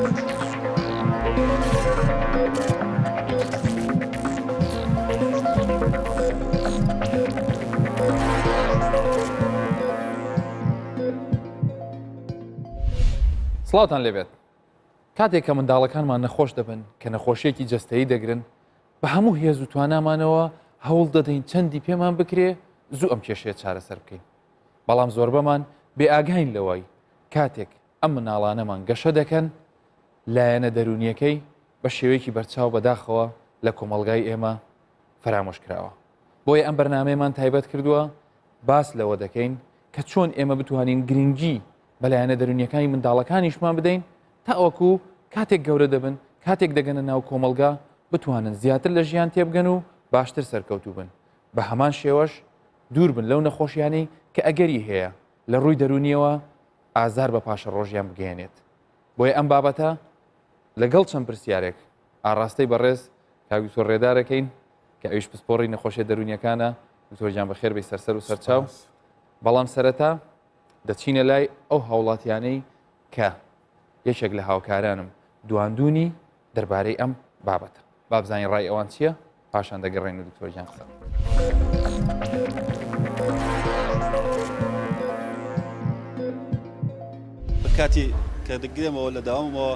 سڵاوتان لێبێت کاتێک کە منداڵەکانمان نەخۆش دەبن کە نەخۆشیەکی جەستەیی دەگرن بە هەموو هێز و توانامانەوە هەوڵ دەدەین چەندی پێمان بکرێ زوو ئەم کێشەیە چارەسەر بکەین بەڵام زۆربەمان بێ ئاگاین لەوەی کاتێک ئەم مناڵانەمان گەشە دەکەن لایەنە دەروونیەکەی بە شێوەیەکی بەرچاو بەداخەوە لە کۆمەڵگای ئێمە فەرامۆش کراوە بۆیە ئەم بەرنمەیەمان تایبەت کردووە باس لەوە دەکەین کە چۆن ئێمە بتوانین گرنگی بە لایەنە دەروونیەکانی منداڵەکانیشمان بدەین تاوەکو کاتێک گەورە دەبن کاتێک دەگەنە ناو کۆمەڵگا بتوانن زیاتر لە ژیان تێبگەن و باشتر سەرکەوتوو بن بە هەمان شێوەش دوور بن لەو نەخۆشیانەی کە ئەگەری هەیە لە ڕووی دەروونیەوە ئازار بە پاشەڕۆژیان بگەیەنێت بۆیە ئەم بابەتە لەگەڵ چەند پرسیارێک ئاڕاستەی بەڕێز کاک دکتۆر ڕێدارەکەین کە ئەویش پسپۆڕی نەخۆشیە دەروونیەکانە دکتۆر گیان بەخێر بێی سەرسەر و سەرچاو بەڵام سەرەتا دەچینە لای ئەو هاوڵاتیانەی کە یەکێک لە هاوکارانم دواندونی دەربارەی ئەم بابەتە با بزانین ڕای ئەوان چییە پاشان دەگەڕێن و دکتۆر گیان قسە کاتی کە دەگرێمەوە لە داوامەوە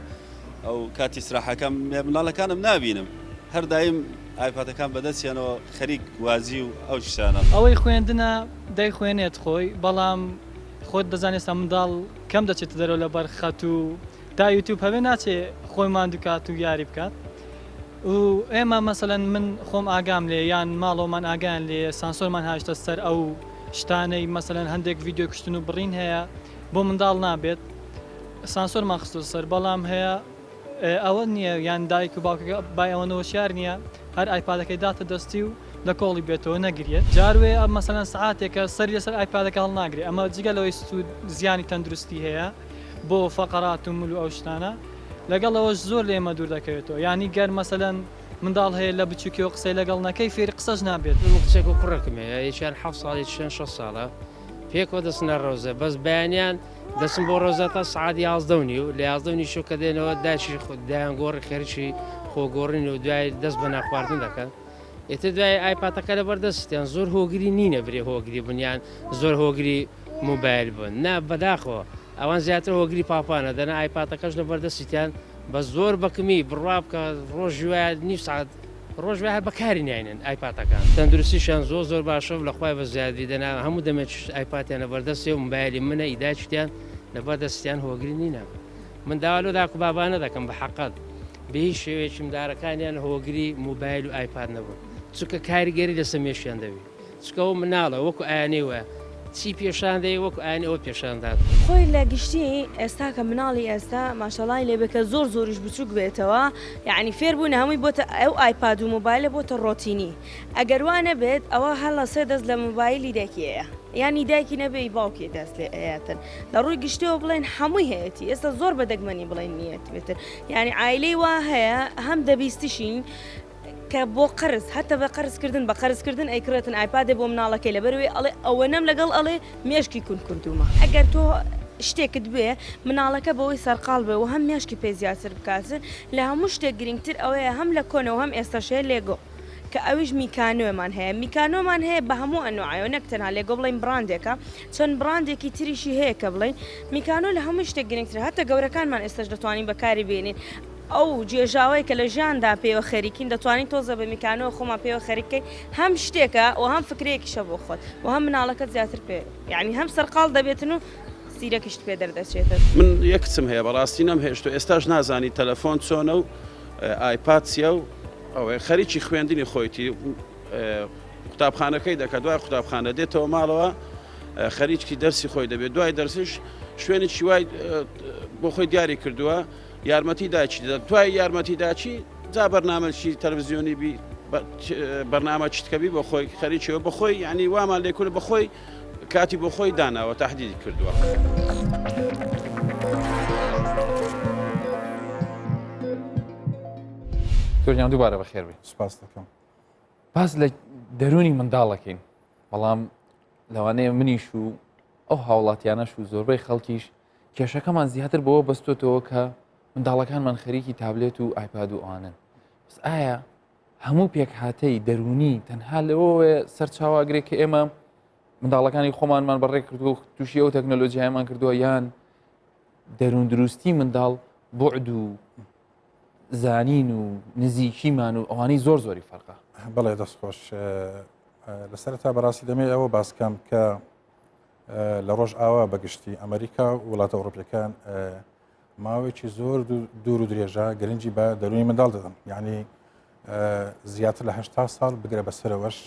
ئەو کاتی سراحەکەم منداڵەکانم نابینم هەر دایم ئایپاتەکان بەدەستیانەوە خەریک وازی و ئەو شتانە. ئەوەی خوێندنە دەیخوێنێت خۆی بەڵام خۆت دەزانی ئێستا منداڵ کەم دەچێتە دەرەوە لەبەر خەت و تا یوتیوب هەبێ ناچێ خۆی ماندوو کات و یاری بکات و ئێمە مەسەلەن من خۆم ئاگام لێ یان ماڵەوەمان ئاگایان لێ سانسۆرمان هاویشتە سەر ئەو شتانەی مەسەلەن هەندێک ڤیدیۆی کوشتن و بڕین هەیە بۆ منداڵ نابێت سانسۆرمان خستۆتە سەر بەڵام هەیە ئەوە نییە یان دایک و باوکەکە بای ئەوەنە هۆشیار نییە هەر ئایپادەکەی داتە دەستی و لە کۆڵی بێتەوە نەگریێت جار وێ مەسەلەن سعاتێکە سەری لەسەر ئایپادەکە هەڵناگرێ ئەمە جگە لەوەی سوود زیانی تەندروستی هەیە بۆ فەقەرات و مل و ئەو شتانە لەگەڵ ئەوەش زۆر لە ئێمە دوور دەکەوێتەوە یانی گەر مەسەلەن منداڵ هەیە لە بچووکیەوە قسەی لەگەڵ نەکەی فێری قسەش نابێت. من کچێک و کوڕێکم هەیە یەکیان حەفت ساڵ یەکیان شەش ساڵە پێکەوە دەچنە ڕەوزە بەس بەیانیان دەچم بۆ ڕۆزە تا سعات 11 و نیو لە 11 و نیو کە دێنەوە دایکی خۆ دایان گۆڕی خەریکی خۆگۆڕین و دوای دەست بە ناخواردن دەکەن ئێتر دوای ئایپاتەکە لەبەر دەستیان زۆر هۆگری نینە برێ هۆگری بنیان زۆر هۆگری مۆبایل بن نا بەداخەوە ئەوان زیاتر هۆگری پاپانە دەنا ئایپاتەکەش لەبەر دەستیان بە زۆر بەکمی بڕوا بکە ڕۆژی وایە نیو سعات ڕۆژ وایە هەر بەکاری ناینن ئایپاتەکان تەندروستیشیان زۆر زۆر باشە و لەخوای بە زیادی دەنا هەموو دەمێکیش ئایپاتیان لەبەر دەستێ و مبایلی منە ئی دایکیان لەبەر دەستیان هۆگری نینە من داوا لەو داک و بابانە دەکەم بە حەقەت بە هیچ شێوەیەکی مندارەکانیان هۆگری موبایل و ئایپاد نەبوون چونکە کاریگەری لەسەر مێشکیان دەبی چونکە ئەو مناڵە وەکو ئایانەی وایە چی پێشان دەی وەکو ئایانی ئەوە پێشان دات. خۆی لە گشتی ئێستا کە مناڵی ئێستا ماشەڵای لێ بێ کە زۆر زۆریش بچوک بێتەوە یەعنی فێر بوونە هەمووی بۆتە ئەو ئایپاد و مۆبایلە بۆتە ڕۆتینی ئەگەر وا نەبێت ئەوە هەڵە سێ دەست لە مۆبایلی دایکی ئەیە یانی دایکی نەبێ ئی باوکی دەست لێ ئەیاتن لە ڕووی گشتیەوە بڵێن هەمووی هەیەتی ئێستا زۆر بە دەگمەنی بڵێن نییەت بێتن یعنی عایلەی وا هەیە هەم دەبیستیشین کە بۆ قەرز هەتە بە قەرز کردن بە قەرز کردن ئەیکڕێتن ئایپادێ بۆ مناڵەکەی لەبەرئەوەی ئەڵێ ئەوەنەم لەگەڵ ئەڵێ مێشکی کون کردوومە ئەگەر تۆ شتێکت بوێ مناڵەکە بەوەی سەرقاڵ بێ و هەم مێشکی پێ زیاتر بکاتن لە هەموو شتێک گرنگتر ئەوەیە هەم لە کۆنەوە هەم ئێستاش هەیە لێگۆ کە ئەویش میکانۆمان هەیە میکانۆمان هەیە بە هەموو ئەنوعەوە نەک تەنها لێگۆ بڵێین بڕاندێکە چەند بڕاندێکی تریشی هەیە کە بڵێین میکانۆ لە هەموو شتێک گرنگترە هەتا گەورەکانمان ئێستاش دەتوانین بەکاری بێنین ئەو گێژاوەی کە لە ژیاندا پێوە خەریکین دەتوانین تۆزە بە میکانۆ خۆمان پێوە خەریک کەین هەم شتێکە و هەم فکرەیەکیشە بۆ خۆت و هەم مناڵەکەت زیاتر پێ یعنی هەم سەرقاڵ دەبێتن و زیرەکیشت پێ دەردەچێتن. من یەک کچم هەیە بەڕاستی نەمهێشتوە ئێستاش نازانی تەلەفۆن چۆنە و ئایپاد چیە و ئەوەیە خەریکی خوێندنی خۆیتی قوتابخانەکەی دەکات دوای قوتابخانە دێتەوە ماڵەوە خەریکی دەرسی خۆی دەبێت دوای دەرسیش شوێنێکی وای بۆ خۆی دیاری کردووە یارمەتی داچی دەدات دوای یارمەتی داچی جا بەرنامەکی تەلەڤزیۆنی بی بەرنامە چتکەبی بۆ خۆی خەریکیەوە بەخۆی یعنی وامان لێکورە بەخۆی کاتی بۆ خۆی داناوە تهدیدی کردووە. دکتۆر گیان دووبارە بەخێر بێی. سپاس دەکەم. باس لە دەروونی منداڵەکەین بەڵام لەوانەیە منیش و ئەو هاوڵاتیانەش و زۆربەی خەڵکیش کێشەکەمان زیاتر بەوە بەستۆتەوە کە منداڵەکانمان خەریکی تابلێت و ئایپاد و ئەوانن بەس ئایا هەموو پێکهاتەی دەروونی تەنها لەوەوە سەرچاواگرێ کە ئێمە منداڵەکانی خۆمانمان بەڕێ کردو و تووشی ئەو تەکنەلۆژیایمان کردووە یان دەروون دروستی منداڵ بعد و زانین و نزیکیمان و ئەوانەی زۆر زۆری فەرقە. بەڵێ دەست خۆش لەسەرتا بەڕاستی دەمێ ئەوە باسکەم کە لە ڕۆژ ئاوا بەگشتی ئەمریکا و وڵاتە ئەوروپیەکان ماوەیەکی زۆر دوور و درێژە گرنگی بە دەروونی منداڵ دەدەن یعنی زیاتر لە هه ساڵ بگرە بەسەرەوەش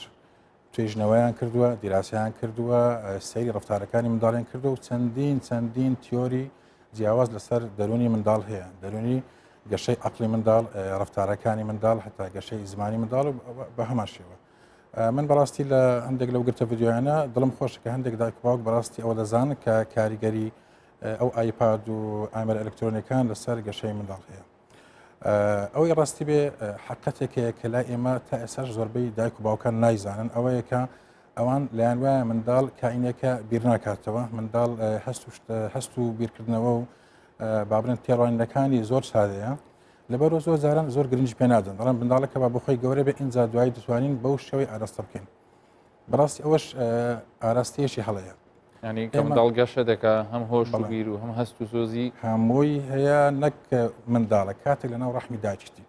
توێژنەوەیان کردووە، دیراسەیان کردووە، سەیری ڕەفتارەکانی منداڵیان کردووە و چەندین چەندین تیۆری جیاواز لەسەر دەروونی منداڵ هەیە، دەروونی گەشەی عەقڵی منداڵ، ڕەفتارەکانی منداڵ، هەتا گەشەی زمانی منداڵ و بە هەمان شێوە. من بەڕاستی لە هەندێک لەو گرتە ڤیدیۆیانە دڵم خۆشە کە هەندێک دایک و باوک بەڕاستی ئەوە دەزانن کە کاریگەری ئەو ئایپاد و ئامێرە ئەلکترۆنیەکان لەسەر گەشەی منداڵ هەیە. ئەوەی ڕاستی بێ حقەتێک هەیە کە لای ئێمە تا ئێساش زۆربەی دایک و باوکان نایزانن ئەوەیە کە ئەوان لایەن وایە منداڵ کائینێکە بیر ناکاتەوە منداڵ هەست و هەست و بیرکردنەوە و بابرن تێڕوانینەکانی زۆر سادەیە لەبەرەوە زۆر جاران زۆر گرنج پێ نادەن دەڵێن منداڵەکە با بخۆی گەورە بێ ئینجا دوایی دەتوانین بەو شێوەی ئاراستە بکەین بەڕاستی ئەوەش ئاراستەیەکی هەڵەیە. ینی کە منداڵ گەشە دەکا هەم هۆش و بیر و هەم هەست و سۆزی هەمووی هەیە نەک منداڵە کاتێک لەناو ڕەحمی داچتی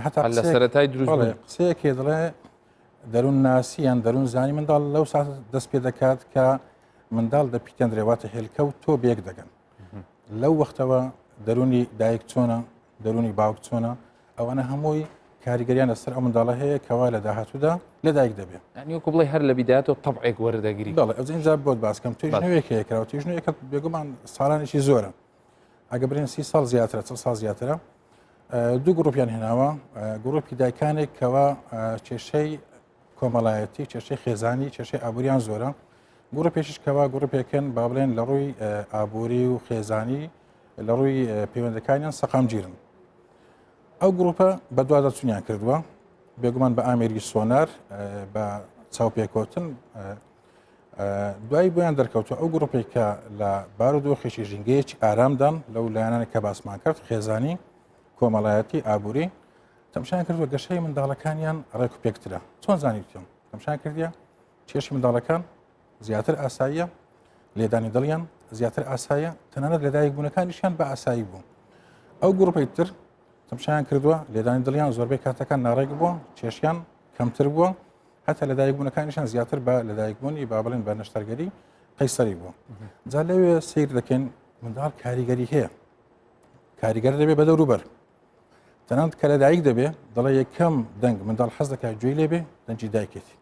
هەتا لە سەرەتای دروست قسەیەکێ دەڵێ دەروون ناسی یان دەروون زانی منداڵ لەو سات دەست پێ دەکات کە منداڵ دەپیتێندرێ واتە هێلکە و تۆ بێک دەگەن لەو وەختەوە دەروونی دایک چۆنە دەروونی باوک چۆنە ئەوانە هەمووی کاریگەریان لەسەر ئەو منداڵە هەیە کەوا لە داهاتوودا لەدایک دەبێت. یانی وەکو بڵێی هەر لە بیدایەتەوە تەبعێک وەردەگری. بەڵێ ئەوجا ئینجا بۆت باس کەم توێژینەوەیەک هەیە کراوە توێژینەوەیەکە بێگومان ساڵانێکی زۆرە ئەگە برێن سی ساڵ زیاترە چڵ ساڵ زیاترە دوو گروپیان هێناوە گروپی دایکانێک کەوا کێشەی کۆمەڵایەتی کێشەی خێزانی کێشەی ئابووریان زۆرە گروپێکیش کەوا گروپێکن با بڵێن لە ڕووی ئابووری و خێزانی لە ڕووی پەیوەندەکانیان سەقامگیرن ئەو گروپە بەدواداچوونیان کردووە بێگومان بە ئامێری سۆنار بە چاوپێکەوتن دوایی بۆیان دەرکەوتووە ئەو گروپێک کە لە بارودۆخێکی ژینگەیەکی ئارامدان لەو لایەنانە کە باسمان کرد خێزانی کۆمەڵایەتی ئابووری تەمشان کردووە گەشەی منداڵەکانیان ڕێک و پێکترە چۆن زانیتیان تەمشان کردیە کێشی منداڵەکان زیاتر ئاساییە لێدانی دڵیان زیاتر ئاسایە تەنانەت لەدایک بوونەکانیشیان بە ئاسایی بوو ئەو گروپەی تر تەمشایان کردووە لێدانی دڵیان زۆربەی کاتەکان ناڕێک بووە کێشیان کەمتر بووە هەتا لەدایک بوونەکانیشان زیاتر بە لەدایکبوونی با بڵێن بە نەشتەرگەری قەیسەری بووە جا لەوێ سیر دەکەین منداڵ کاریگەری هەیە کاریگەر دەبێ بە دەوروبەر تەنانەت کە لەدایک دەبێ دەڵێ یەکەم دەنگ منداڵ حەز دەکات گوێی لێبێ دەنگی دایکێتی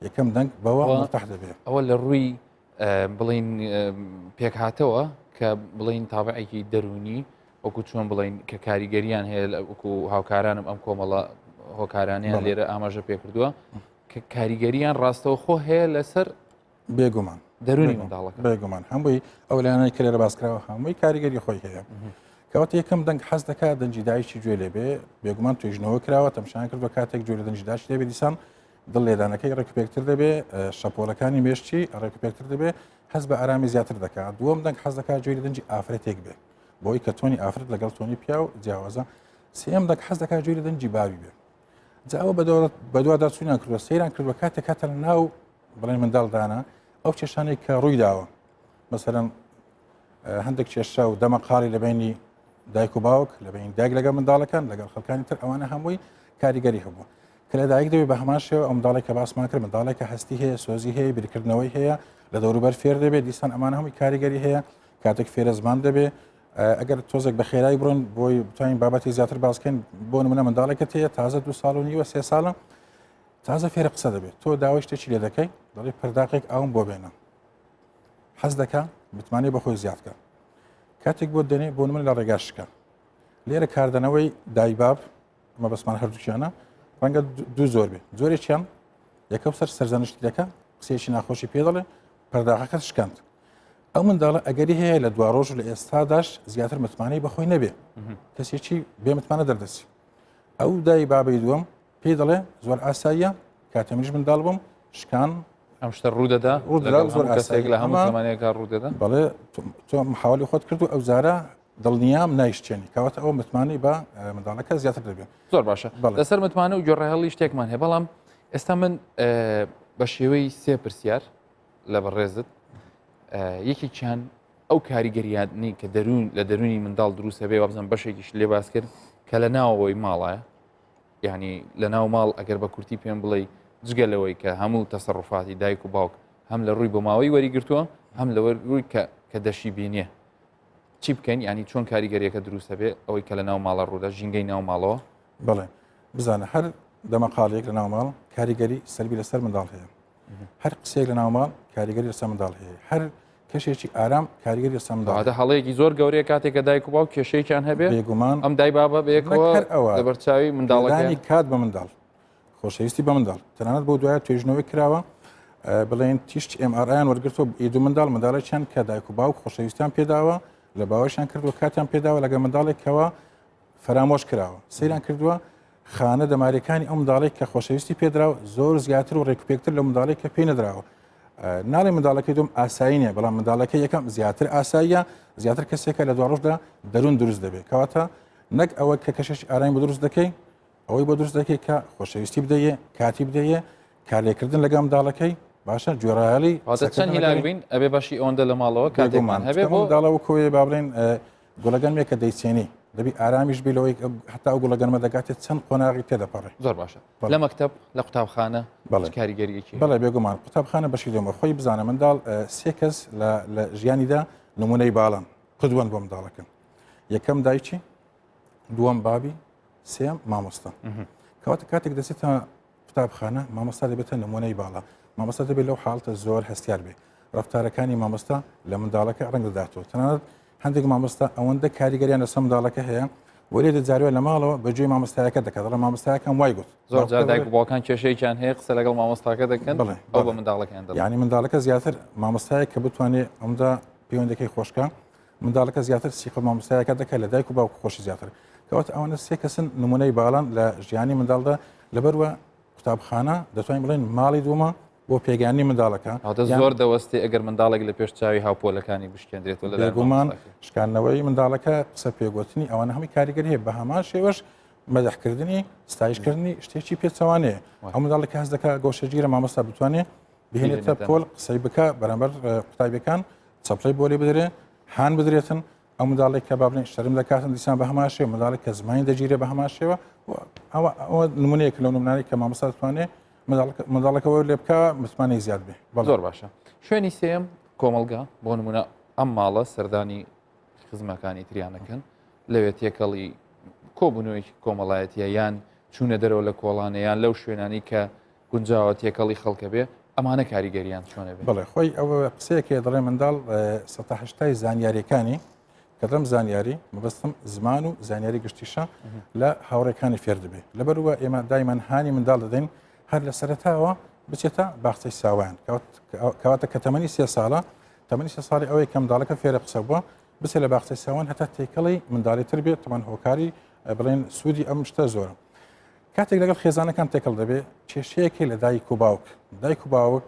یەکەم دەنگ بەوە مرتاح دەبێ ئەوە لە ڕووی بڵین پێکهاتەوە کە بڵین تابعێکی دەرونی وەکو چۆن بڵین کە کاریگەریان هەیە وەکو هاوکارانم ئەم کۆمەڵە هۆکارانیان لێرە ئاماژە پێکردووە کە کاریگەریان ڕاستەوخۆ هەیە لەسەر بێگومان دەرونی منداڵەکە بێگومان هەمووی ئەو لایەنەی کە لێرە باسکراوە هەمووی کاریگەری خۆی هەیە کەواتە یەکەم دەنگ حەز دەکات دەنگی دایکی گوێ لێبێ بێگومان توێژنەوە کراوە تەمشان کردووە کاتێک گوێ لە دەنگی دایکی دەبێ دیسان دڵ لێدانەکەی ڕێکوپێکتر دەبێ شەپۆلەکانی مێشکی ڕێکوپێکتر دەبێ هەست بە ئارامی زیاتر دەکات دووەم دەنگ حەز دەکات گوێ لە دەنگی ئافرەتێک بێ بۆی کە تۆنی ئافرەت لەگەڵ تۆنی پیاو جیاوازە سێم دەنگ حەز دەکات گوێ لە دەنگی باوی بێ جا ئەوە بەدوادا چوونیان کردووە سەیران کردووە کاتێک کاتە لە ناو بڵێن منداڵدانە ئەو کێشانەی کە ڕووی داوە مەسەرەن هەندێک کێشە و دەمەقاڵی لە بینی دایک و باوک لە بین دایک لەگەڵ منداڵەکان لەگەڵ خەڵکانی تر ئەوانە هەمووی کاریگەری هەبوو کە لە دایک دەبێت بە هەمان شێوە ئەم منداڵێک کە باسمان کرد منداڵێک کە هەستی هەیە سۆزی هەیە بیرکردنەوەی هەیە لە دەوروبەر فێر دەبێت دیسان ئەمانە هەمووی کاریگەری هەیە کاتێک فێرە زمان دەبێت ئەگەر تۆزێک بە خێرایی بڕۆن بۆی بتوانین بابەتی زیاتر باسکەین بۆ نمونە منداڵێکت هەیە تازە دو ساڵ و نیوە سێ ساڵە تازە فێرە قسە دەبێت تۆ داوای شتێکی لێ دەکەی دەڵێ پەرداقێک ئاوم بۆ بێنە حەز دەکا متمانەی بەخۆی زیاد کە کاتێک بۆ دەنێ بۆ من لە ڕێگا شکە لێرە کاردانەوەی دایباب ئەمە بەسمان هەردووکیانە ڕەنگە دوو زۆر بێ زۆرێکیان یەکەم سەر سەرزەنشتی دەکە قسەیەکی ناخۆشی پێ دەڵێ پەرداخەکەت شکاند ئەو منداڵە ئەگەری هەیە لە دوا ڕۆژ لە ئێستاداش زیاتر متمانەی بەخۆی نەبێ کەسێکی بێ متمانە دەردەچی ئەو دای بابەی دووەم پێی دەڵێ زۆر ئاساییە کاتێ منیش منداڵ بووم شکان ئەم شتە ڕوودەدا ڕوودەدا زۆر کەسێک لە هەموو زمانێکا ڕوودەدا بەڵێ تۆ محاولی خۆت کرد و ئەو جارە. دڵنیام نایشتێنی کەواتە ئەو متمانەی بە منداڵەکە زیاتر دەبێت زۆر باشە لەسەر متمانە و گوێڕایەڵی شتێکمان هەیە بەڵام ئێستا من بە شێوەی سێ پرسیار لە بەڕێزت یەکێکیان ئەو کاریگەریانی کە دەروون لە دەرونی منداڵ دروست هەبێ وابزان بەشێکیش لێ باس کرد کە لە ناوەوەی ماڵایە یعنی لە ناو ماڵ ئەگەر بە کورتی پێم بڵێ جگە لەوەی کە هەموو تەسەڕفاتی دایک و باوک هەم لە ڕووی بۆ ماوەی وەری گرتووە هەم لە ڕووی کە کە دەشی بینێ چی بکەین ینی چۆن کاریگەریەکە دروستە بێ ئەوەی کە لە ناو ماڵە ڕوودا ژینگەی ناو ماڵەوە بڵێ بزانە هەر دەمەقاڵێک لە ناو ماڵ کاریگەری سەلبی لەسەر منداڵ هەیە هەر قسەیەک لە ناو ماڵ کاریگەری لەسەر منداڵ هەیە هەر کەشێکی ئارام کاریگەری لەسەر منداڵ هەیە هەڵەیەکی زۆر گەورەیە کاتێک کە دایک و باوک کێشەیەکیان هەبێ بێگومان ئەم دای بابە بەیەکەوە ئەوە لەبەرچاوی منداڵەکانی کات بە منداڵ خۆشەویستی بە منداڵ تەنانەت بۆ دوایە توێژنەوەی کراوە بڵێن تیشت MRI یان وەرگرتووە ئی دوو منداڵ منداڵێکیان کە دایک و باوک خۆشەویستیان پێداوە لە باوەشیان کردووە کاتیان پێداوە لەگە منداڵێکەوە فەرامۆش کراوە سەیران کردووە خانە دەمارەکانی ئەو منداڵێک کە خۆشەویستی پێدراوە زۆر زیاتر و ڕێکوپێکتر لە منداڵێک کە پێی نەدراوە ناڵێ منداڵەکەی دوم ئاسایی نیە بەڵام منداڵەکە یەکەم زیاتر ئاساییە زیاتر کەسێکە لە دواڕۆژدا دەروون دروست دەبێت کەواتە نەک ئەوە کە کەشێکی ئارامی بۆ دروست دەکەی ئەوەی بۆ دروست دەکەی کە خۆشەویستی بدەیە کاتی بدەیە کارلێکردن لەگەڵ منداڵەکەی باشە گوێڕایەڵی چەند هیلاک بین ئەبێ بەشی ئەوەندە لە ماڵەوە کاتێکمان هەبێ بۆ منداڵەوە کۆیە با بڵێن گوڵەگەنمێک کە دەیچێنی دەبی ئارامیش بی لەوەی هەتا ئەو گوڵەگەنمە دەگاتێت چەند قۆناغی تێدەپەڕێ زۆر باشە لە مەکتب لە قوتابخانە بەڵێ کاریگەریەکی بەڵێ بێگومان قوتابخانە بەشی دومە خۆی بزانە منداڵ سێ کەس لە ژیانیدا نمونەی باڵان قدوەن بۆ منداڵەکە یەکەم دایکی دووەم بابی سێم مامۆستا کەواتە کاتێک دەچێتە قوتابخانە مامۆستا دەبێتە نمونەی باڵا مامۆستا دەبێت لەو حاڵتە زۆر هەستیار بێ ڕفتارەکانی مامۆستا لە منداڵەکە ڕەنگ دەداتەوە تەنانەت هەندێک مامۆستا ئەوەندە کاریگەریان لەسەر منداڵەکە هەیە وەرێ دە جاروە لە ماڵەوە بەگوێی مامۆستایەکە دەکات دەڵێ مامۆستایەکەم وای گوت زۆر جار دایک و باوکان کێشەیەکیان هەیە قسە لەگەڵ مامۆستاکە دەکەن بڵێ ئەو بە منداڵەکەیان دەڵێ یعنی منداڵەکە زیاتر مامۆستایەک کە بتوانێت ئەمدا پەیوەندەکەی خۆشکە منداڵەکە زیاتر سیقە مامۆستایەکە دەکات لە دایک و باوک خۆشی زیاتر کەواتە ئەوانە سێ کەسن نمونەی باڵان لە ژیانی منداڵدا لەبەروە قوتابخانە دەتوانین بڵێن ماڵی دوومە بۆ پێگانی منداڵەکە هاتە زۆر دەوەستێ ئەگەر منداڵێک لە پێش چاوی هاوپۆلەکانی بشکێندرێتەوە لە بێگومان شکاندنەوەی منداڵەکە قسە پێگوتنی ئەوانە هەمووی کاریگەری هەیە بە هەمان شێوەش مەدحکردنی ستایشکردنی شتێکی پێچەوانەیە ئەو منداڵێک هەست دەکات گۆشەگیرە مامۆستا بتوانێت بهێنێتە پۆل قسەی بکە بەرامبەر قوتابیەکان چەپڵەی بۆ لێ بدرێ هان بدرێتن ئەو منداڵێک کە با بڵێن شەرم دەکاتن دیسان بە هەمان شێوە منداڵێک کە زمانی دەگیرێ بە هەمان شێوە ئەوە ئەوە نمونەیەک لەو نمونانەی کە مامۆستا دەتوانێت منداڵەکەەوە لێ بکە متمانەی زیاد بێ زۆر باشە شوێنی سێم کۆمەڵگا بۆ نمونە ئەم ماڵە سەردانی خزمەکانی تریانەکەن لەوێ تێکەڵی کۆبوونەوەیەکی کۆمەڵایەتیە یان چوونە دەرەوە لە کۆڵانە یان لەو شوێنانی کە گونجاوە تێکەڵی خەڵکە بێ ئەمانە کاریگەریان چۆنە بێ؟ بەڵێ خۆی ئەوە قسەیەکێ دەڵێ منداڵ سەهشتای زانیاریەکانی کە دەم زانیاری مەبەستم زمان و زانیاری گشتیشە لە هاوڕێکانی فێر دەبێ لەبەروە ئێمە دایمەن هانی منداڵ دەدەین هەر لە سەرەتاوە بچێتە باخچەی ساوایان کەواتە کە تەمەنی سێ ساڵە تەمەنی سێ ساڵی ئەوەی کە منداڵەکە فێرە قسە بووە بچێت لە باخچەی ساوان هەتا تێکەڵی منداڵی تر بێت تەمان هۆکاری بڵێن سوودی ئەم شتە زۆرە کاتێک لەگەڵ خێزانەکان تێکەڵ دەبێت کێشەیەک هەیە لە دایک و باوک دایک و باوک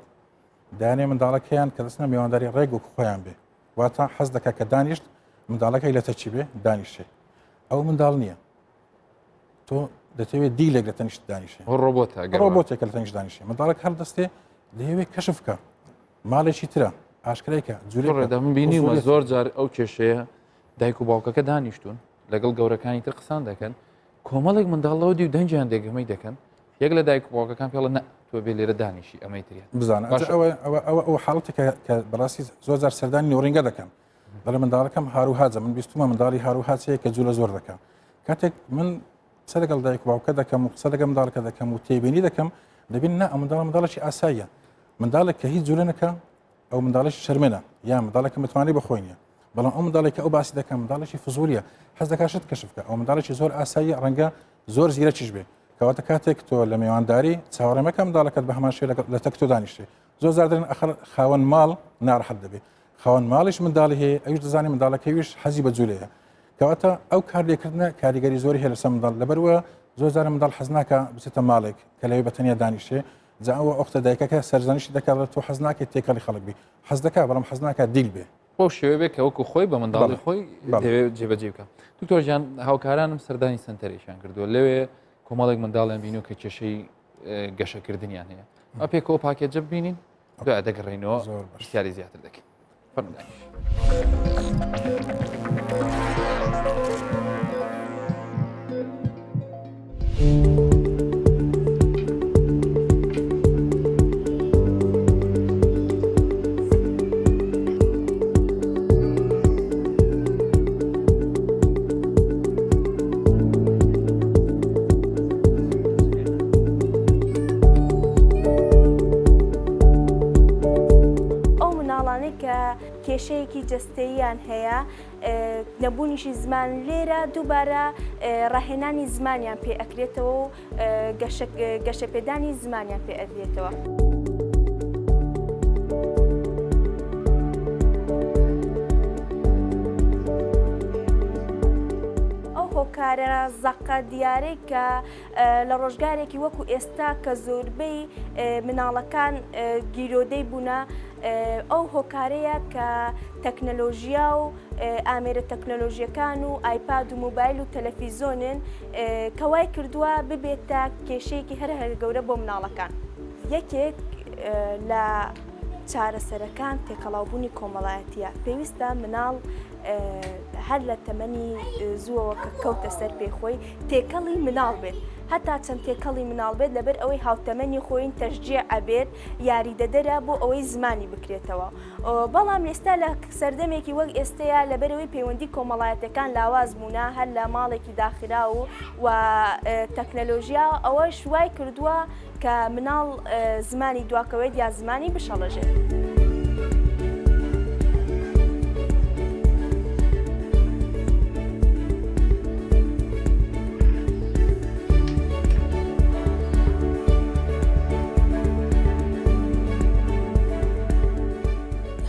دانێ منداڵەکەیان کە دەچنە میوانداری ڕێک وەک خۆیان بێ واتە حەز دەکات کە دانیشت منداڵەکەی لە تەچی بێ دانیشێ ئەو منداڵ نییە تۆ دەتەوێت دیلێک لە تەنیشت دانیشێ ڕۆبۆتە ڕۆبۆتێکە لە تەنیشت دانیشێ منداڵێک هەڵدەستێ دەیەوێت کەشف بکە ماڵێکی ترە ئاشکرایکە جوورێ من بینیومە زۆر جار ئەو کێشەیە دایک و باوکەکە دانیشتون لەگەڵ گەورەکانی تر قسان دەکەن کۆمەڵێک منداڵ لەوە دیو دەنگیان دێگەمەی دەکەن یەک لە دایک و باوکەکان پێڵە نە تۆ بێ لێرە دانیشی ئەمەی تریان بزانە ئەوە ئەوە ئەوە ئەو حاڵەتە کە بەڕاستی زۆر جار سەردانی نۆڕینگە دەکەن دەڵێ منداڵەکەم هاروهاجە من بیستمە منداڵی هاروهاج هەیە کە جوولە زۆر دەکە کاتێک من قسە لەگەڵ دایک و باوکە دەکەم و قسە لەگەڵ منداڵەکە دەکەم و تێبینی دەکەم دەبین نا ئەم منداڵە منداڵێکی ئاساییە منداڵێک کە هیچ جوولە نەکە ئەو منداڵێکی شەرمێنە یا منداڵێکە متمانەی بەخۆی نییە بەڵام ئەو منداڵێک کە ئەو باسی دەکەم منداڵێکی فزولیە حەز دەکات شت کەشف بکە ئەو منداڵێکی زۆر ئاسایی ڕەنگە زۆر زیرەکیش بێ کەواتە کاتێک تۆ لە میوانداری چاوەڕێ مەکە منداڵەکەت بە هەمان شێوە لە تەک تۆ دانیشتێ زۆر جار دەڵێن ئەخر خاوەن ماڵ ناڕەحەت دەبێ خاوەن ماڵیش منداڵی هەیە ئەویش دەزانێت منداڵەکەیش حەزی بە جوولەیە کەواتە ئەو کارلێکردنە کاریگەری زۆری هەیە لەسەر منداڵ لەبەروە زۆر جارە منداڵ حەز ناکە بچێتە ماڵێک کە لەوێ بە تەنیا دانیشێ جا ئەوە ئۆختە دایکەکە سەرزەنشتی دەکات تۆ حەز ناکەیت تێکەڵی خەڵک بی حەز دەکات بەڵام حەز ناکات دیل بێ. بەو شێوە بێ کە وەکو خۆی بە منداڵی خۆی دەوێت جێبەجێ بکە دکتۆر گیان هاوکارانم سەردانی سنتەرێکیان کردووە لەوێ کۆمەڵێک منداڵیان بینیوە کە کێشەی گەشەکردنیان هەیە ئە پێکەوە پاکێجە ببینین دوای دەگەڕێینەوە زۆر پرسیاری زیاتر دەکەین فەرموو ئەو مناڵانەی کە کێشەیەکی جەستەییان هەیە نەبوونیشی زمان لێرە دووبارە ڕاهێنانی زمانیان پێ ئەکرێتەوە و گەشەپێدانی زمانیان پێ ئەدرێتەوە. ئەو هۆکارە زەقە دیارەی کە لە ڕۆژگارێکی وەکو ئێستا کە زۆربەی مناڵەکان گیرۆدەی بوونە ئەو هۆکارەیە کە تەکنەلۆژیا و ئامێرە تەکنەلۆژیەکان و ئایپاد و مۆبایل و تەلەفیزۆنن کە وای کردووە ببێتە کێشەیەکی هەرە هەرە گەورە بۆ مناڵەکان. یەکێک لە چارەسەرەکان تێکەڵاوبوونی کۆمەڵایەتیە، پێویستە مناڵ هەر لە تەمەنی زووەوە کە کەوتە سەر پێی خۆی تێکەڵی مناڵ بێت هەتا چەند تێکەڵی مناڵ بێت لەبەر ئەوەی هاوتەمەنی خۆین تەشجیع ئەبێت یاریدەدەرە بۆ ئەوەی زمانی بکرێتەوە بەڵام ئێستا لە سەردەمێکی وەک ئێستەیە لەبەرئەوەی پەیوەندی کۆمەڵایەتەکان لاواز بوونە هەر لە ماڵێکی داخراو و تەکنەلۆژیا ئەوەش وای کردووە کە مناڵ زمانی دواکەوێت یا زمانی بشەڵەژێت.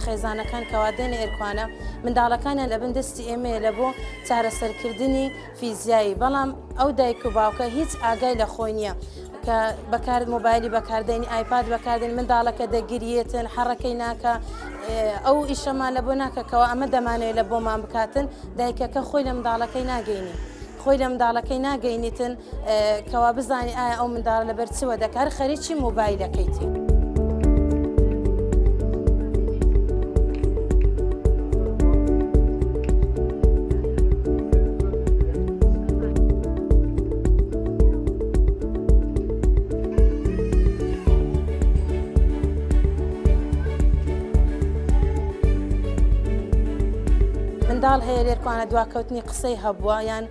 خێزانەکان کەوا دێنە ئێرکوانە منداڵەکانیان لە بن دەستی ئێمەیە لە بۆ چارەسەرکردنی فیزیایی بەڵام ئەو دایک و باوکە هیچ ئاگای لە خۆی نییە کە بەکار مۆبایلی بەکاردێنی ئایپاد بەکاردێن منداڵەکە دەگریێتن حەڕەکەی ناکە ئەو ئیشەمان لە بۆ ناکەکەەوە ئەمە دەمانەوێت لە بۆمان بکاتن دایکەکە خۆی لە منداڵەکەی ناگەینی. خۆی لە منداڵەکەی ناگەینیتن کەوا بزانی ئایا ئەو منداڵە لەبەر چوە دەکە هەر خەریکی مۆبایلەکەیتی. منداڵ هەیە لێرکوانە دواکەوتنی قسەی هەبووە یان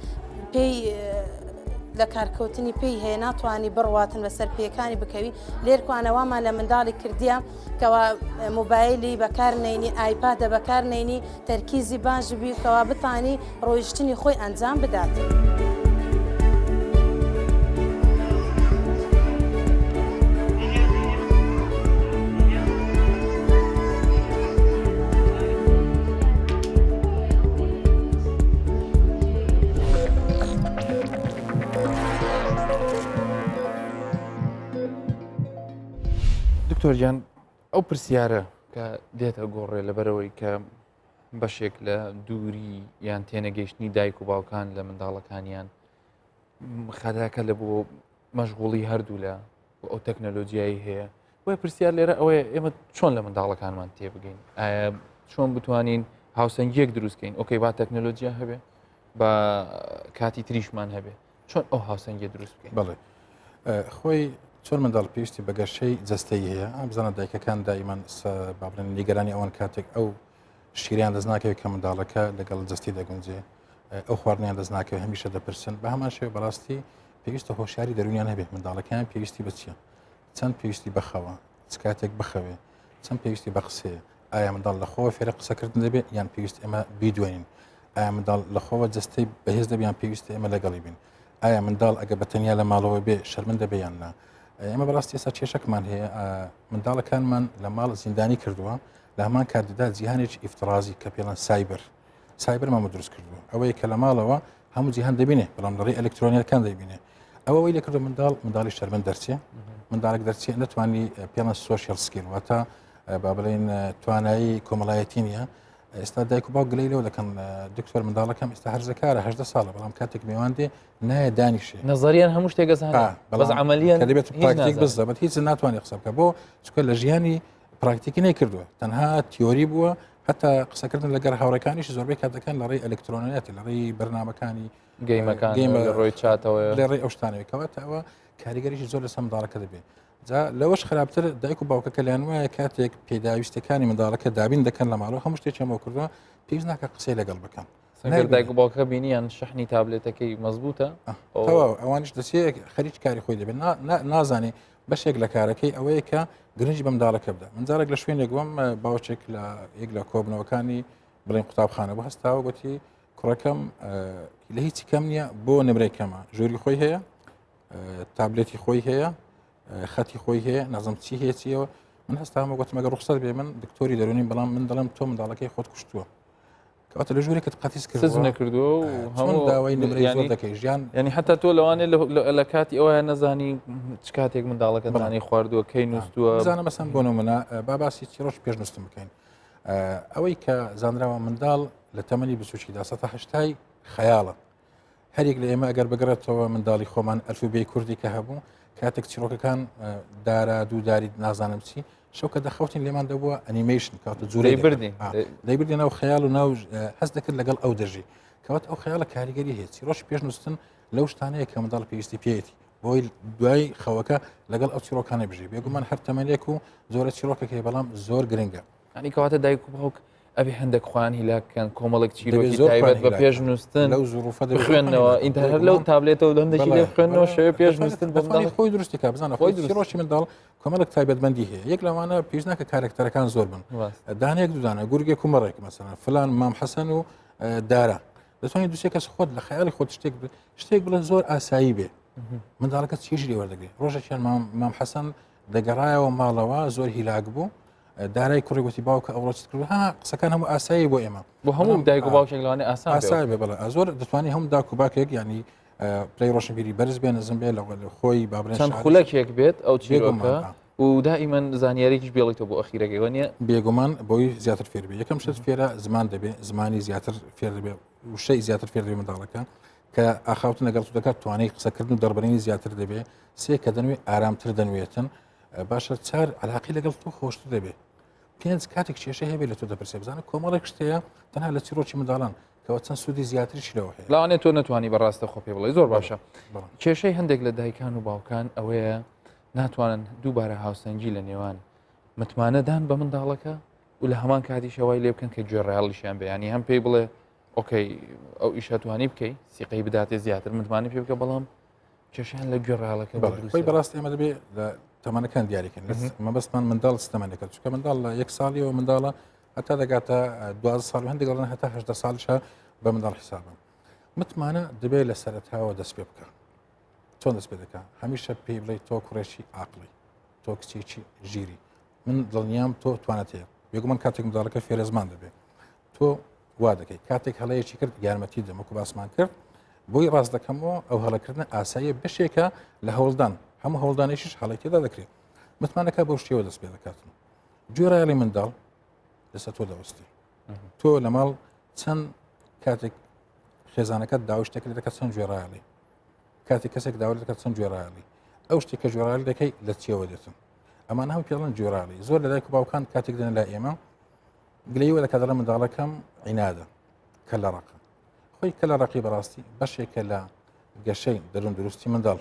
پێی لە کارکەوتنی پێی هەیە ناتوانانی بڕواتن بەسەر پێەکانی بکەوی لێرکوانە وامان لە منداڵی کردیە کەوا مۆبایلی بەکار نینی ئایپادە بەکار نینی تەرکیزی باش بی کەوا بتانی ڕۆیشتنی خۆی ئەنجام بدات. دکتۆر گیان ئەو پرسیارە کە دێتە گۆڕێ لەبەرەوەی کە بەشێک لە دووری یان تێنەگەیشتنی دایک و باوکان لە منداڵەکانیان خەتاکە لە بۆ مەشغوڵی هەردوو لە و ئەو تەکنەلۆجیایی هەیە بۆیە پرسیار لێرە ئەوەیە ئێمە چۆن لە منداڵەکانمان تێبگەین ئایا چۆن بتوانین هاوسەنگیەک دروستکەین ئۆکەی با تەکنەلۆجیا هەبێ بە کاتی تریشمان هەبێ چۆن ئەو هاوسەنگیە دروست بکەین بەڵێ خۆی چۆن منداڵ پێویستی بە گەشەی جەستەیی هەیە ئەم بزانە دایکەکان دایمەن با بڵێن نیگەرانی ئەوەن کاتێک ئەو شیریان دەست ناکەوێت کە منداڵەکە لەگەڵ جەستی دەگونجێ ئەو خواردنیان دەست ناکەوێت هەمیشە دەپرسن بە هەمان شێوە بەڕاستی پێویستە هۆشیاری دەرونیان هەبێت منداڵەکان پێویستی بە چییە چەند پێویستی بەخەوە چ کاتێک بخەوێ چەند پێویستی بە قسەیە ئایا منداڵ لە خۆوە فێرە قسەکردن دەبێت یان پێویست ئێمە بیدوێنین ئایا منداڵ لە خۆوە جستەی بەهێز دەبیان پێویستە ئێمە لەگەڵی بین ئایا منداڵ ئەگە بە تەنیا لە ماڵەوە بێ شەرمن دەبێ یان نا ئێمە بەڕاستی ئێستا کێشەکمان هەیە منداڵەکانمان لە ماڵ زیندانی کردووە لە هەمان کاتدا جیهانێکی ئیفترازی کە پێڵەن سایبەر سایبەرمان بۆ دروست کردووە ئەوەیە کە لە ماڵەوە هەموو جیهان دەبینێ بەڵام لە ڕێی ئەلکترۆنیەکان دەبینێ ئەوە وی لەکردو منداڵ منداڵی شەرمن دەرچێ منداڵێک دەرچێ نەتوانی پێڵەن social skill واتە با بڵێن توانایی کۆمەڵایەتی نییە. ئێستا دایک و باوک گلەی لەوە دەکەن دکتۆر منداڵەکەم ئێستا هەرزەکارە هەدە ساڵە بەڵام کاتێک میوان دێ نایە دانیشێ نەزەریان هەموو شتێک ئەزانێت بەس عملیان کە دەبێت پراکتیک بزەبەت هیچ ناتوانێت قسە بکە بۆ چکە لە ژیانی پراکتیکی نەیکردووە تەنها تیۆری بووە هەتا قسەکردن لەگەر هاوڕەکانیش زۆربەی کاتەکان لە ڕێی ئەلکترۆنیاتی لە ڕێی بەرنمەکانی گەیمەکان گەیمە لە ڕۆی چاتەوە لە ڕێی ئەو شتانەوە کەواتە ئەوە کاریگەریی زۆر لەسەر منداڵەکە دەبێت جا لەوەش خراپتر دایک و باوکەکە لایان وایە کاتێک پێداویستەکانی منداڵەکە دابین دەکەن لە ماڵەوە هەموو شتێکیان بۆ کردووە پێویست ناکە قسەی لەگەڵ بکەن سەنگەر دایک و باوکەکە بینیان شەحنی تابلێتەکەی مەزبوتە تەواو ئەوانیش دەچێت خەریک کاری خۆی دەبێت نازانێ بەشێک لە کارەکەی ئەوەیە کە گرنگی بە منداڵەکە بدە من جارێک لە شوێنێک بووم باوچێک لە یەک لە کۆبنەوەکانی بڵێن قوتابخانە بۆ هەستاوە گوتی کوڕەکەم لە هیچی کەم نییە بۆ نمرەی کەمە ژووری خۆی هەیە تابلێتی خۆی هەیە خەتی خۆی هەیە نازم چی هەیە چیەوە من هەستامە گوتم ئەگەر ڕوخسەت بێ من دکتۆری دەرونی بەڵام من دەڵێم تۆ منداڵەکەی خۆت کوشتووە کەواتە لە ژوورێکت قەتیس کرد نەکردووە و هەموو داوای نمرەی زۆر دەکەی ژیان ینی حتا تۆ لەوانێ لە کاتی ئەوە نەزانی چ کاتێک منداڵەکە دانی خواردووە کەی نووسووە زانە مەسەن بۆ نمونە با باسی چیرۆژ پێش نووسم بکەین ئەوەی کە زانراوە منداڵ لە تەمەنی بچووکیدا سەهشتای خەیاڵە هەریەک لە ئێمە ئەگەر بگەڕێتەوە منداڵی خۆمان ئەلفوبێی کوردی کە هەبوو کاتێک چیرۆکەکان دارا دوو داری نازانم چی شەو کە دەخەوتین لێمان دەبووە ئەنیمەیشن کات جوورەی بردین دەیبردی ناو خەیاڵ و ناو هەست دەکرد لەگەڵ ئەو دەژی کەوات ئەو خەیاڵە کاریگەری هەیە چیرۆکی پێش نووسن لەو شتانەیە کە منداڵ پێویستی پێیەتی بۆی دوای خەوەکە لەگەڵ ئەو چیرۆکانە بژی بێگومان هەر تەمەنێک و زۆرە چیرۆکەکەی بەڵام زۆر گرنگە ینی کەواتە دایک و باوک ئەبێ هەندێک خۆیان هیلاک کەن کۆمەڵێک چیرۆکی تایبەت بە پێش نووسن لەو زروفە بخوێنەوە ئینتا هەر لەو تابلێتەوە لەندێکی لێ بخوێنەوە شەوێ پێش نووسن بۆ منداڵ خۆی دروستی کا بزانە خۆی چیرۆکی منداڵ کۆمەڵێک تایبەتمەندی هەیە یەک لەوانە پێویست ناکە کارەکتەرەکان زۆر بن دانەیەک دوودانە گورگێک و مەڕێک مەسەلەن فلان مام حەسەن و دارا دەتوانین دوسێ کەس خۆت لە خەیاڵی خۆت شتێک شتێک بڵێ زۆر ئاسایی بێ منداڵەکە چێژی لێ وەردەگرێ ڕۆژێکیان مام حەسەن دەگەڕایەوە ماڵەوە زۆر هیلاک بوو دارای کوڕی گوتی باوکە ئەوڕۆ چت کرد ها قسەکان هەموو ئاسایی بۆ ئێمە بۆ هەموو دایک و باوکێک لەوانەیە ئاسان ئاسایی بێ بەڵێ زۆر دەتوانانی هەموو داک و باکێک ینی پلەی ڕۆشنبیری بەرز بێ نزم بێ لە خۆی بابرێن چەند خولەکێک بێت ئەو چیرۆکە و دائیمەن زانیاریش بێڵیتەوە بۆ ئەخیرەکەی وە نیە بێگومان بۆی زیاتر فێر بێ یەکەم شت فێرە زمان دەبێ زمانی زیاتر فێر دەبێ وشەی زیاتر فێر دەبێ منداڵەکە کە ئاخاوتن لەگەڵ تو دەکات توانای قسەکردن و دەربڕینی زیاتر دەبێ سێ کە دەنوێ ئارامتر دەنوێتن باشە چار علاقی لەگەڵ تۆ خۆشتر دەبێت پێنج کاتێک کێشە هەبێت لە تۆ دەپرسێ بزانە کۆمەڵێک شتەیە تەنها لە چیرۆکی منداڵان کەەوە چەند سوودی زیاتریش لەوە هەیە لەوانێت تۆ نتوانانی بەڕاستە خۆ پێ بڵێ زۆر باشە کێشەی هەندێک لە دایکان و باوکان ئەوەیە ناتوانن دووبارە هاوسەنگی لە نێوان متمانەدان بە منداڵەکە و لە هەمان کاتیشەوەی لێ بکەن کە گوێڕایەڵیشیان بەیانی هەم پێی بڵێ ئۆکەی ئەو ئیشە توانی بکەی سیقەی بداتێ زیاتر متمانە پێ بکە بەڵام کێشیان لە گوێڕایەڵەکە خۆی بەڕاست ئێمە دەبێ لە تەمەنەکان دیاریکەن مەبەستمان منداڵ تەمەنەکە چکە منداڵ لە یەک ساڵیەوە منداڵە هەتا دەگاتە 12 ساڵ هەندێک دەڵێن هەتا هەدە ساڵشە بە منداڵ حسابە متمانە دەبێت لە سەرەتاوە دەست پێ بکە چۆن دەست پێ دەکە هەمیشە پێی بڵێ تۆ کوڕێکی عاقڵی تۆ کچێکی ژیری من دڵنیام تۆ توانت هەیە بێگومان کاتێک منداڵەکە فێرە زمان دەبێت تۆ وا دەکەیت کاتێک هەڵەیەکی کرد یارمەتی دەم وەکو باسمان کرد بۆی ڕاست دەکەمەوە ئەو هەڵەکردنە ئاساییە بەشێکە لە هەوڵدان هەموو هەوڵدانێکیش هەڵی تێدا دەکرێت متمانەکە بەو شێوە دەست پێ دەکاتن گوێڕایەڵی منداڵ لەسەر تۆ دەوەستی تۆ لە ماڵ چەند کاتێک خێزانەکەت داوای شتێک لێ دەکات چەند گوێڕایەڵی کاتێک کەسێک داوا دەکات چەند گوێڕایەڵی ئەو شتێک کە گوێڕایەڵی دەکەی لە چیەوە دێتن ئەمانە هەموو پێڵەن گوێڕایەڵی زۆر لە دایک و باوکان کاتێک دێنە لای ئێمە گلەیی وە دەکات دەڵێ منداڵەکەم عینادە کە لە ڕقە خۆی کە لە ڕقی بەڕاستی بەشێکە لە گەشەی دەروون دروستی منداڵ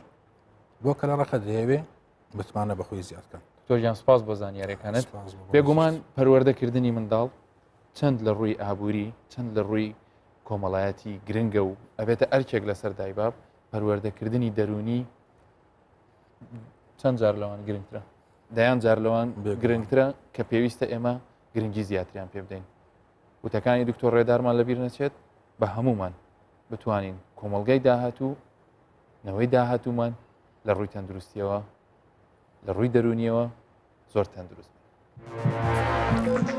بۆ کە لە ڕقە دەیەوێ متمانە بەخۆی زیاد کەن. دکتۆر گیان سپاس بۆ زانیاریەکانت بێگومان پەروەردەکردنی منداڵ چەند لە ڕووی ئابووری چەند لە ڕووی کۆمەڵایەتی گرنگە و ئەبێتە ئەرکێک لەسەر دایباب پەروەردەکردنی دەرونی چەند جار لەوان گرنگترە دەیان جار لەوان گرنگترە کە پێویستە ئێمە گرنگی زیاتریان پێ بدەین وتەکانی دکتۆر ڕێدارمان لەبیر نەچێت بە هەمومان بتوانین کۆمەلگای داهاتوو نەوەی داهاتوومان لە ڕووی تەندروستیەوە لە ڕووی دەرونیەوە زۆر تەندروست بن.